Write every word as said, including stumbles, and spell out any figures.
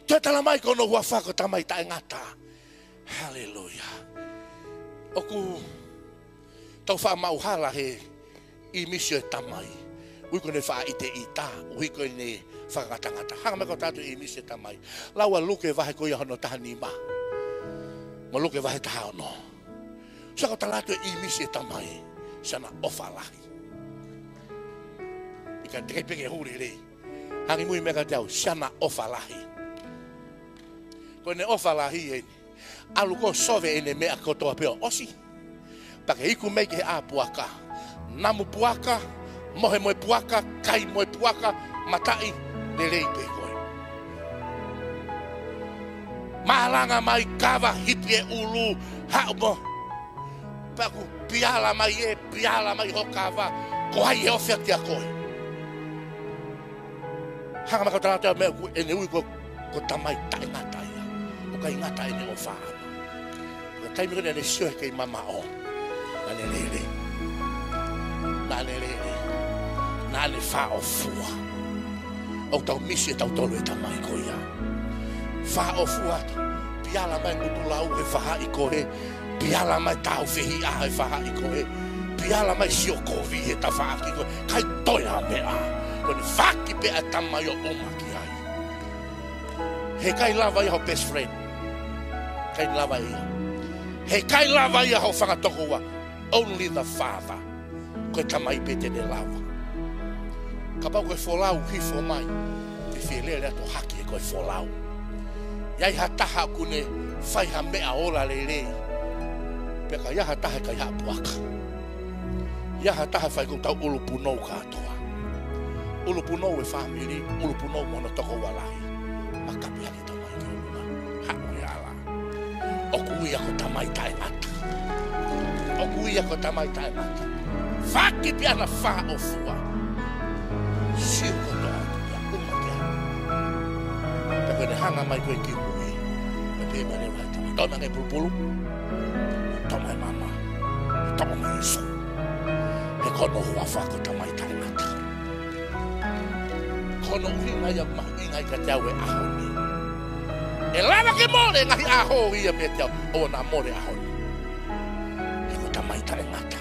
Toe tala mai ko hono huafa ko e tamai taʻengata. Haleluia. ʻOku tau faʻa maʻu hala he ʻīmisi ʻo e tamai. ʻUhi ko ʻene faʻa ʻiteʻita, ʻuhi ko ʻene fakangatangata. Hanga mai ko e tala atu e ʻīmisi ʻo e tamai. Lau ʻa Luke vahe ko ia hono taha nima mo Luke vahe taha ono. Sio ko e tala atu e ʻīmisi ʻo e tamai, siana ʻofa lahi. ʻIkai te ke pehē ke huli lelei. Hangē muimui mai kiate au, siana ʻofa lahi. Ko ʻene ʻofa lahi eni, ʻalu ʻo sove ʻene meʻa kotoa pē ʻo ʻosi. Pea ke iku mai ki he ʻā puaka, namu puaka, mohe mo e puaka, kai mo e puaka, mataʻi, lelei pē koe. Malanga mai, kava, hipi e ʻulu, haʻu mo. Pea ʻoku piala mai ē, piala mai hoʻo kava, ko hai ʻe ofi atu kia koe? Hanga mai ko e tala atu e meʻa ʻoku ʻene ui ko, ko e tamai taʻengata ia. ʻOku ʻikai ngata ʻene ʻofa ʻana. Ko e taimi ko ē naʻá ne sio he kei mamaʻo, naʻá ne lele. Naʻá ne lele. Naʻá ne fāʻofua. ʻOku tau misi ʻe tautolu e tamai ko ia. Fāʻofua atu. Piala mai ngutu lau he faʻahi ko ē. Piala mai taufehiʻa he faʻahi ko ē. Piala mai sio kovi he tafaʻaki ko ē. ʻIkai toe ʻa e meʻa. Ko ʻene faki pē ʻa e tamai ʻo ʻuma ki ai. Heʻikai lava ia ho best friend. ʻIkai lava ia. Heʻikai lava ia ho fanga tokoua. Only the Father. Ko e tamai pē te ne lava. Kapau ko e folau hifo mai, te fie lele atu hake ko e folau. ʻI ai ha taha ʻoku ne fai ha meʻa ola lelei, pea ʻikai ha taha ʻikai ha puaka. ʻI ai ha taha fai ko e tau ʻulupunou kātoa. ʻUlupunou e fāmili, ʻulupunou mo hono tokoua lahi. Makape ake tamai ki ʻolunga. Haʻu e ala. ʻOku ui ia ko e tamai taʻengata. ʻOku ui ia ko e tamai taʻengata. Faki pē ʻana fāʻofua. Sio kotoa atu pea ʻuma ki ai. Pea ko ʻene hanga mai ko ē ki mui, pea pehē mai leva e tamai, toʻo mai e pulupulu. Toʻo mai e mama. Toʻo mai e usu. He ko hono huafa ko e tamai taʻengata. Ko hono ʻuhinga ia ʻoku mahuʻinga ai kiate au he ʻaho ni. ʻE lava ke mole ngaahi ʻaho ia meiate au, ʻoua naʻa mole e ʻaho ni. He ko e tamai taʻengata